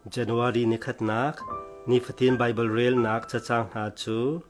January nikhatnak nifatin Baibal relnak cacang hna cu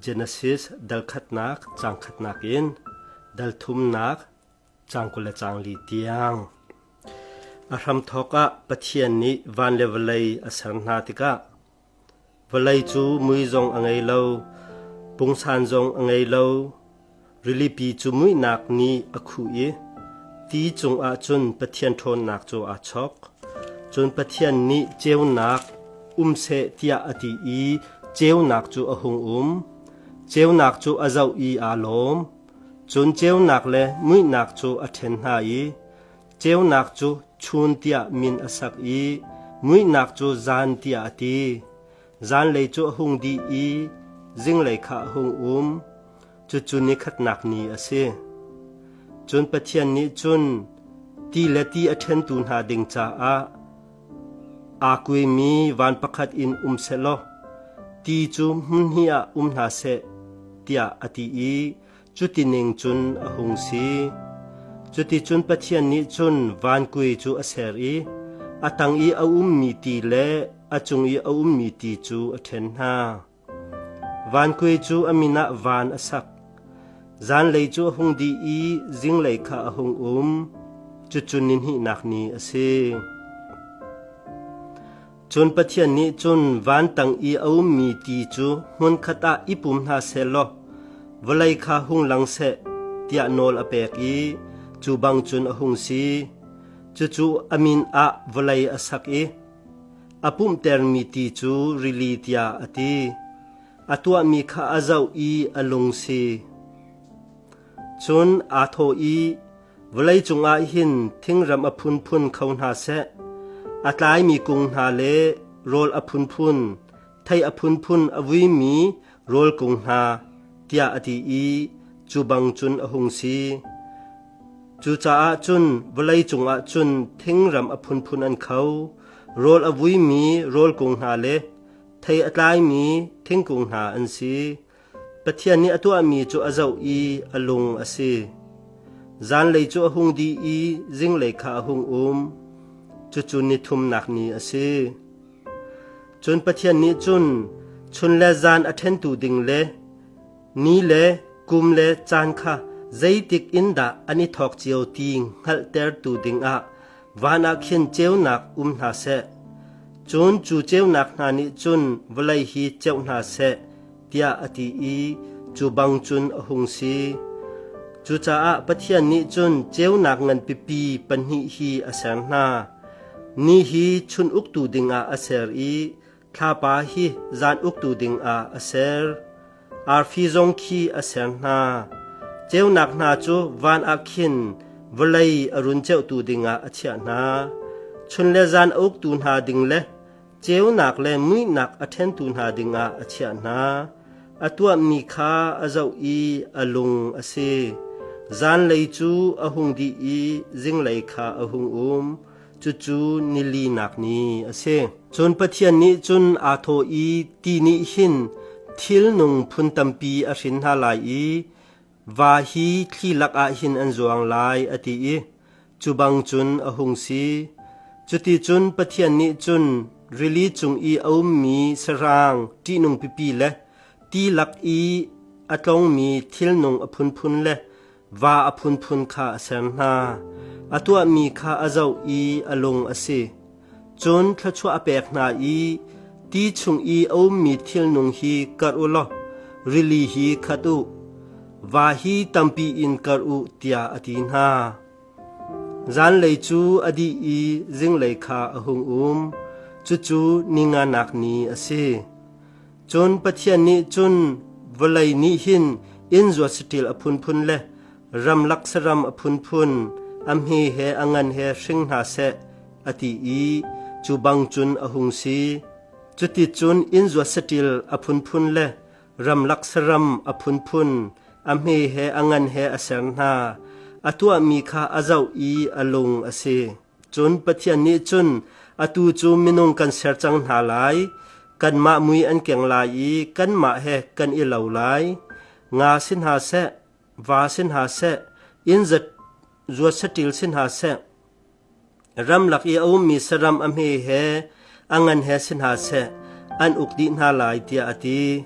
Genesis dal khatnak caang khatnak in dal thumnak caang 20 le caang li tiang. A hramthawk ah Pathian nih van le vawlei a ser hna tikah Vawlei cu mui zong a ngei lo, pungsan zong a ngei lo. Rilipi cu muihnak nih a khuh i ti cungah cun Pathian ṭhawnnak cu aa chawk. Cun Pathian nih ceunak um seh tiah a ti i ceunak cu a hung um. Ceunak cu a zoh i aa lawm. Cun ceunak le muihnak cu a ṭhen hna i Ceunak cu chun tiah min a sak i muihnak cu zan tiah a ti. Zanlei cu a hung dih i zinglei kha a hung um. Cucu nikhatnak ni a si. Cun Pathian nih cun ti le ti a ṭhentu hna ding caah aa kuimi van pakhat in um sehlaw ti cu hmun hnih ah um hna seh tiah a ti i Cuti ning cun a hung si. Cuticun Pathian nih cun vankui cu a ser i a tang i a ummi ti le a cung i a ummi ti cu a ṭhen hna. Vankui cu a min ah van a sak. Zanlei cu a hung dih i zinglei kha a hung um. Cucu ni hnihnak ni a si. Cun Pathian nih cun van tang i a ummi ti cu hmunkhat ah i pum hna seh law vawlei kha hung lang seh tiah nawl a pek i cu bang cun a hung si. Cucu a min ah vawlei a sak i a pumhtermi ti cu rili tiah a ti. A tuahmi kha a zoh i a lung si. Cun aa thawh i Vawleicung ah hin thingram a phunphun kho hna seh, a tlaimi kung hna le rawl a phunphun, thei a phunphun a vuimi rawl kung hna, tiah a ti i cu bang cun a hung si. Cucaah cun vawleicung ah cun thingram a phunphun an kho, rawl a vuimi rawl kung hna le thei a tlaimi thingkung hna an si. Pathian nih a tuahmi cu a zoh i a lung a si. Zanlei cu a hung dih i zinglei kha a hung um. Cucu ni thumnak ni a si. Cun Pathian nih cun chun le zan a ṭhentu ding le ni le kum le caan kha zeitik in dah an i thawk cio ti hngalhtertu dingah van ah khin ceunak um hna seh. Cun cu ceunak hna nih cun vawlei hi ceuh hna seh tiah a ti i cu bang cun a hung si. Cucaah Pathian nih cun ceunak nganpipi pahnih hi a ser hna. Ni hi chun uktu dingah a ser i thlapa hi zan uktu dingah a ser. Arfi zong khi a ser hna. Ceunak hna cu van ah khin vawlei a run ceuhtu dingah a chiah hna. Chun le zan a uktu hna ding le ceunak le muihnak a ṭhentu hna dingah a chiah hna. A tuahmi kha a zoh i a lung a si. Zanlei cu a hung dih i zinglei kha a hung um. Cucu nilinak ni a si. Cun Pathian nih cun aa thawh i ti nih hin thilnung phun tampi a hrin hna lai i va hi thli lakah hin an zuang lai a ti i cu bang cun a hung si. Cuticun Pathian nih cun rili cung i a ummi sahrang ṭihnung pipi le ti lak i a tlongmi thilnung a phunphun le va a phunphun kha a ser hna. A tuahmi kha a zoh i a lung a si. Cun thluachuah a pek hna i ti chung i a ummi thilnung hi karh u law rili hi khat u, va hi tampi in karh u tiah a ti hna. Zanlei cu a dih i zinglei kha a hung um. Cucu ninganak ni a si. Cun Pathian nih cun vawlei nih hin inn zuat saṭil a phunphun le ramlak saram a phunphun a hme he a ngan he hring hna seh a ti i cu bang cun a hung si. Cuticun inn zuat saṭil a phunphun le ramlak saram a phunphun a hme he a ngan he a ser hna. A tuahmi kha a zoh i a lung a si. Cun Pathian nih cun atu cu minung kan ser cang hna lai, kanmah mui an keng lai i kanmah he kan i lo lai. Nga si hna seh, va si hna seh, inn zuat saṭil si hna seh, ramlak i a ummi saram a hme he, a ngan he si hna seh, an uk dih hna lai, tiah a ti.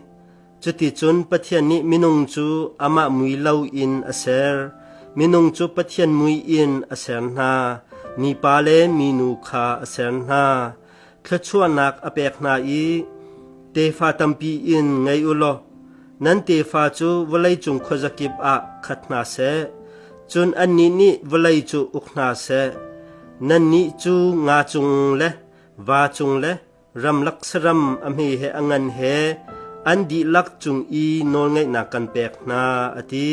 Cuticun Pathian nih minung cu amah mui lo in a ser. Minung cu Pathian mui in a ser hna. Mipa le minu kha a ser hna. Thluachuahnak a pek hna i tefa tampi in ngei u law nan tefa cu vawleicung khuazakip ah khat hna seh. Cun annih nih vawlei cu uk hna seh. Nannih cu nga cung le va cung le ramlak saram a hme he a ngan he an dihlak cung i nawlngeihnak kan pek hna, a ti.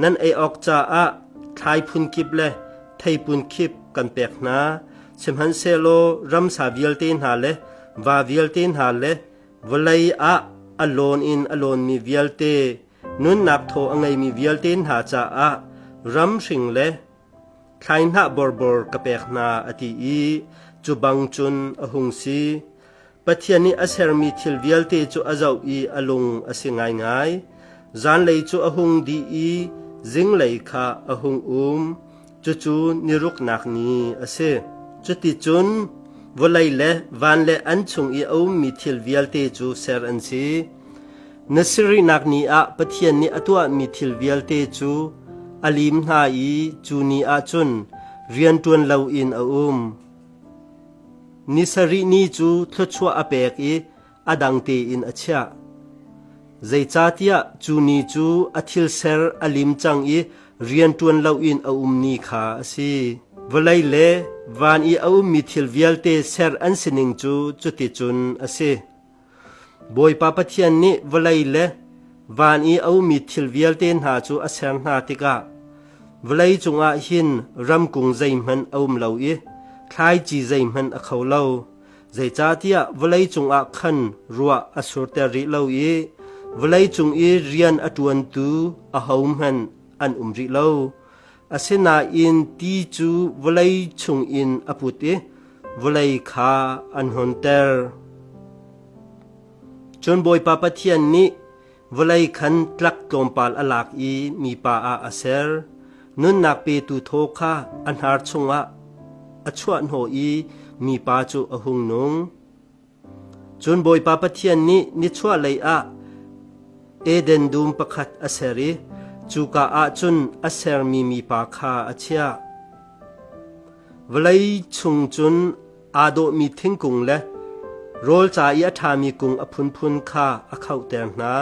Nan ei awk caah thlai phunkip le thei phunkip kan pek hna, sihmanhsehlaw ramsa vialte hna le va vialte hna le vawlei ah a lawn in a lawnmi vialte, nunnak thaw a ngeimi vialte hna caah ram hring le thlaihnah borbor ka pek hna, a ti i cu bang cun a hung si. Pathian nih a sermi thil vialte cu a zoh i a lung a si ngaingai. Zanlei cu a hung dih i zinglei kha a hung um. Cucu ni ruknak ni a si. Cuticun vawlei le van le an chung i a ummi thil vialte cu ser an si. Na sirihnak ni ah Pathian nih a tuahmi thil vialte cu a lim hna i cu ni ah cun rian ṭuan loin a um. Ni sarih ni cu thluachuah a pek i a dang tein a chiah. Zeicahtiah cu ni cu a thil ser a lim cang i rian ṭuan loin a um ni kha a si. Vawlei le van i a ummi thil vialte ser an sining cu cuticun a si. Bawipa Pathian nih vawlei le van i a ummi thil vialte hna cu a ser hna tikah vawlei cungah hin ramkung zeihmanh a um lo i thlaici zeihmanh a kho lo. Zeicahtiah vawlei cungah khan ruah a surter rih lo i vawlei cung i rian a ṭuantu ahohmanh an um rih lo. Asinain ti cu vawlei chungin a put i vawlei kha an hawnter. Cun Bawipa Pathian nih vawlei khan tlak tlawmpal a lak i mipa ah a ser. Nunnak petu thaw kha a hnar chungah a chuahhnawh i mipa cu a hung nung. Cun Bawipa Pathian nih nichuahlei ah Eden dum pakhat a ser i cuka ah cun a sermi mipa kha a chiah. Vawlei chung cun aa dawhmi thingkung le rawl ca i a ṭhami kung a phunphun kha a khohter hna.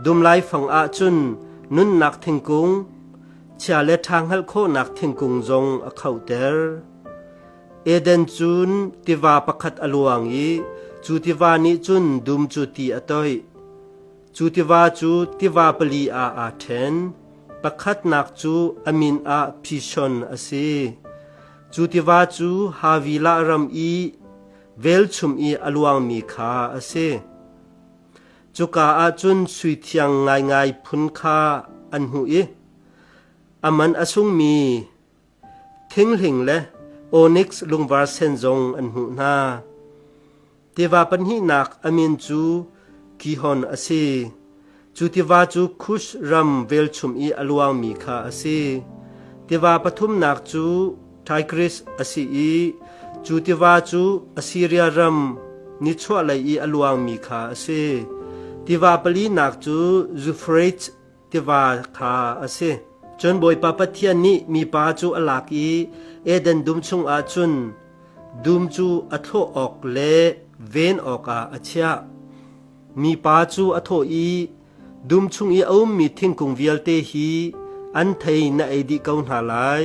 Dum laifang ah cun nunnak thingkung, chia le ṭha hngalh khawhnak thingkung zong a khohter. Eden cun tiva pakhat a luang i cu tiva nih cun dum cu ti a toih. Cu tiva cu tiva pali ah aa ṭhen. Pakhatnak cu a min ah Pishon a si. Cu tiva cu Havilah ram i velchum i a luangmi kha a si. Cuka ah cun sui thiang ngaingai phun kha an hmuh i a man a sungmi Thinghling le onyx lungvar sen zong an hmuh hna. Tiva pahnihnak a min cu Gihon a si. Cu tiva cu Kush ram velchum i a luangmi kha a si. Tiva pathumnak cu Tigris a si i cu tiva cu Assiria ram nichuahlei i a luangmi kha a si. Tiva palinak cu Euphrates tiva kha a si. Cun Bawipa Pathian nih mipa cu a lak i Eden dum chungah cun dum cu a thlawh awk le ven awkah a chiah. Mipa cu a thawh i, Dum chung i a ummi thingkung vialte hi an thei na ei dih ko hna lai.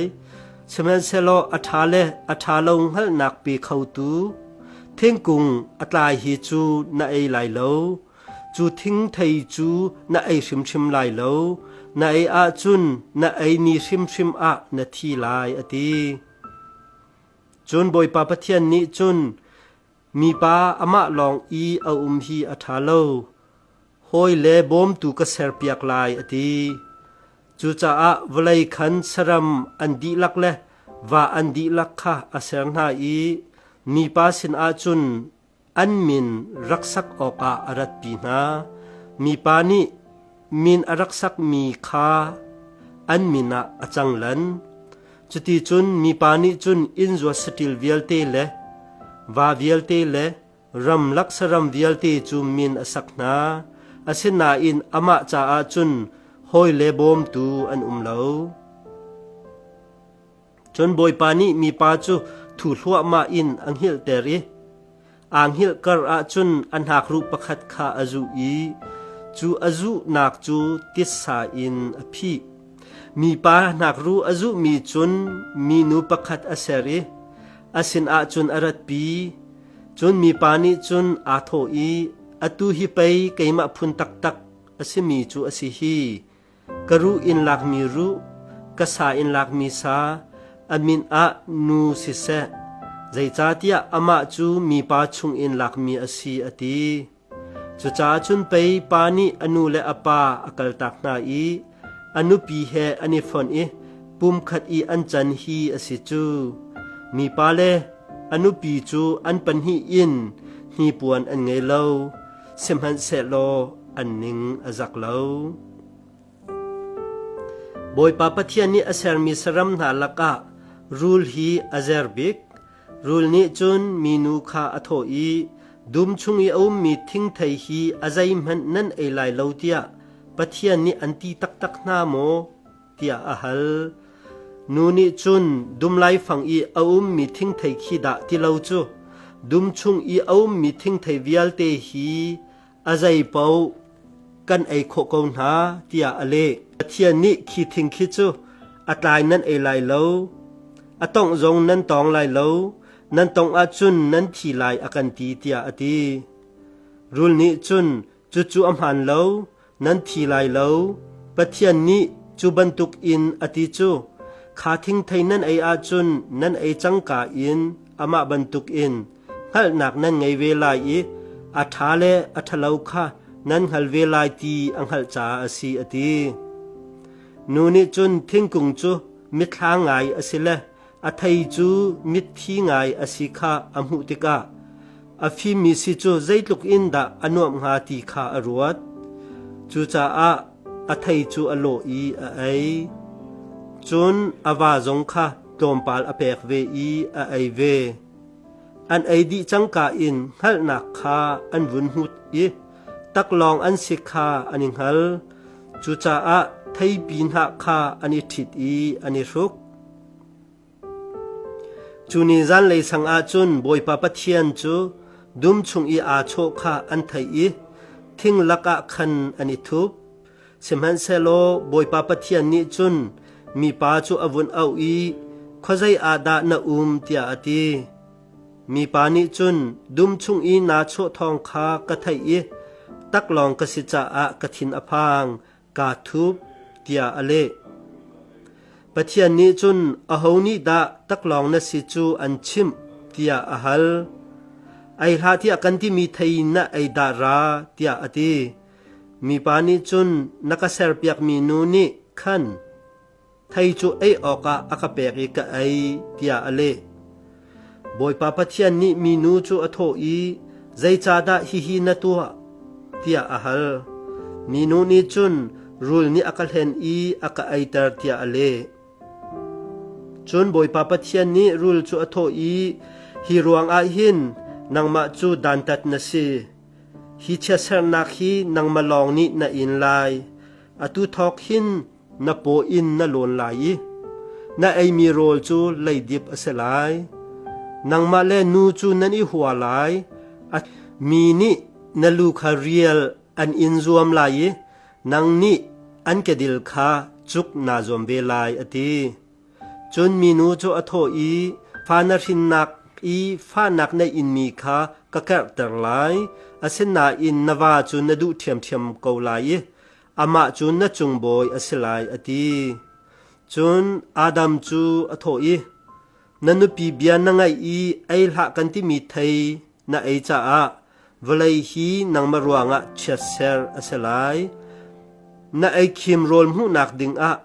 Sihmanhsehlaw a ṭha le a ṭha lo hngalhnak pe khotu thingkung a tlai hi cu na ei lai lo. Cu thingthei cu na ei hrimhrim lai lo, na ei ahcun na ei ni hrimhrim ah na thi lai, a ti. Cun Bawipa Pathian nih cun, Mipa amah lawng i a um hi a ṭha lo, hawi le bawmtu ka serpiak lai, a ti. Cucaah vawlei khan saram an dihlak le va an dihlak kha a ser hna i mipa sinah cun An min rak sak awkah a ratpi hna. Mipa nih min a rak sakmi kha an min ah a cang lan. Cuticun mipa nih cun inn zuat saṭil vialte le Va vialte le ramlak saram vialte cu min a sak hna. Asinain amah caah cun hawi le bawmtu an um lo. Cun Bawipa nih mipa cu thu hluahmah in a hngilhter i aa hngilh kar ah cun a hnakruh pakhat kha a zuh i cu a zuhnak cu titsa in a phih. Mipa hnakruh a zuhmi cun minu pakhat a ser i a sinah cun a ratpi. Cun mipa nih cun aa thawh i, Atu hi pei keimah phun taktak a simi cu a si hi. Ka ruh in lakmi ruh, ka sa in lakmi sa, a min ah nu siseh, zeicahtiah amah cu mipa chungin lakmi a si, a ti. Cucaah cun pei pa nih a nu le a pa a kaltak hna i a nupi he an i fonh i pumkhat i an can hi a si cu. Mipa le a nupi cu an pahnih in hnipuan an ngei lo, sihmanhsehlaw an ning a zak lo. Bawipa Pathian nih a sermi saram hna lakah rul hi a zer bik. Rul nih cun minu kha a thawh i, Dum chung i a ummi thingthei hi a zeihmanh nan ei lai lo tiah Pathian nih an ti taktak hna maw? tiah a hal. Nu nih cun dum laifang i a ummi thingthei khi dah ti lo cu dum chung i a ummi thingthei vialte hi a zei paoh kan ei khawh ko hna tiah a leh. Pathian nih khi thing khi cu a tlai nan ei lai lo, a tongh zong nan tawng lai lo, nan tongh ahcun nan thi lai a kan ti tiah a ti. Rul nih cun cucu a hmaan lo, nan thi lai lo. Pathian nih cu bantuk in a ti cu, kha thingthei nan ei ahcun nan ei cangka in amah bantuk in hngalhnak nan ngei ve lai i a ṭha le a ṭhalo kha nan hngal ve lai ti a hngalh caah a si a ti. Nu nih cun thingkung cu mithla ngai a si le a thei cu mitthi ngai a si kha a hmuh tikah a fimmi si cu zeitluk in dah a nuamh hnga ti kha a ruat. Cucaah a thei cu a lawh i a ei. Cun a va zong kha tlawmpal a pek ve i a ei ve. An ei dih cangka in hngalhnak kha an vun hmut i taklawng an si kha an i hngal. Cucaah theipi hnah kha an i ṭhit i an i hruk. Cu ni zanlei sang ah cun Bawipa Pathian cu dum chung i aa chawh kha an theih i thing lakah khan an i thup. Sihmanhsehlaw Bawipa Pathian nih cun mipa cu a vun auh i, Khuazei ah dah na um? tiah a ti. Mipa nih cun, Dum chung i naa chawh thawng kha ka theih i taklawng ka si caah ka thin a phang, kaa thup, tiah a leh. Pathian nih cun, Aho nih dah taklawng na si cu an chimh? tiah a hal. Ei hlah tiah kan timi thei na ei dah ra, tiah a ti. Mipa nih cun na ka serpiakmi nu nih khan thei cu ei awkah a ka pek i ka ei, tiah a leh. Bawipa Pathian nih minu cu a thawh i, Zeicahdah hihi na tuah? tiah a hal. Minu nih cun rul nih a ka hlen i a ka eiter tiah a leh. Cun Bawipa Pathian nih rul cu a thawh i, Hi ruangah hin nangmah cu dantat na si. Hi chiatsernak hi nangmah lawng nih na in lai. Atu thawk hin na paw in na lawn lai i na eimi rawl cu leidip a si lai. Nangmah le nu cu nan i hua lai. Mi nih na lu kha rial an in zuam lai i nang nih an kedil kha cuk naa zuam ve lai, a ti. Cun minu cu a thawh i, Fa na hrinnak i fahnak na inmi kha ka kerhter lai, asinain na va cu na duh ṭhiamṭhiam ko lai i amah cu na cung bawi a si lai, a ti. Cun Adam cu a thawh i, Na nupi bia na ngaih i ei hlah kan timi thei na ei caah vawlei hi nangmah ruangah chiatser a si lai. Na eikhim rawl hmuhnak dingah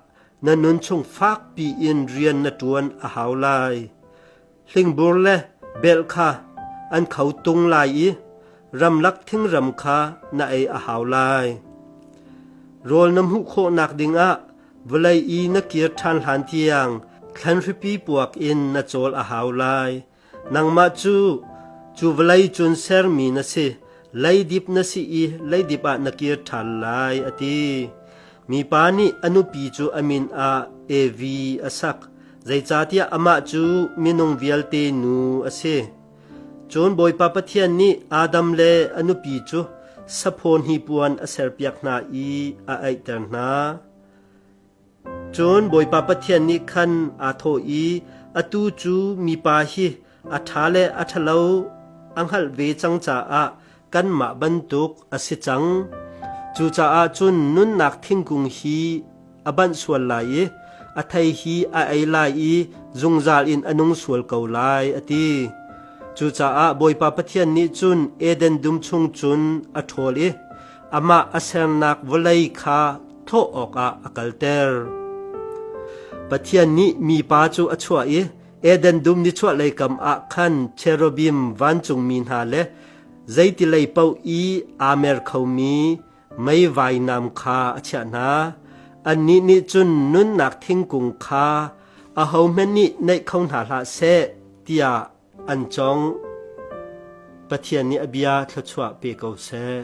na nun chung fakpi in rian na ṭuan a hau lai. Hlingbur le belh kha an kho tung lai i ramlak thingram kha na ei a hau lai. Rawl na hmuh khawhnak dingah vawlei i na kir ṭhan hlan tiang thlanhripi puak in na cawl a hau lai. Nangmah cu Cu vawlei cun sermi na si, leidip na si i leidip ah na kir ṭhan lai, a ti. Mipa nih a nupi cu a min ah Evi a sak, zeicahtiah amah cu minung vialte nu a si. Cun Bawipa Pathian nih Adam le a nupi cu saphaw hnipuan a serpiak hna i a aihter hna. Cun Bawipa Pathian nih khan aa thawh i, Atu cu mipa hi a ṭha le a ṭhalo a hngalh ve cang caah kanmah bantuk a si cang. Cucaah cun nunnak thingkung hi a banh sual lai i a thei hi a ei lai i zungzal in a nung sual ko lai, a ti. Cucaah Bawipa Pathian nih cun Eden dum chung cun a ṭhawl i amah a sernak vawlei kha thawh awkah a kalter. Pathian nih mipa cu a chuah i Eden dum nichuahlei kam ah khan cherubim vancungmi hna le zeitilei paoh i aa mer khomi mei vainam kha a chiah hna. Annih nih cun nunnak thingkung kha ahohmanh nih naih kho hna hlah seh tiah an cawngh. Pathian nih a bia thluachuah pe ko seh.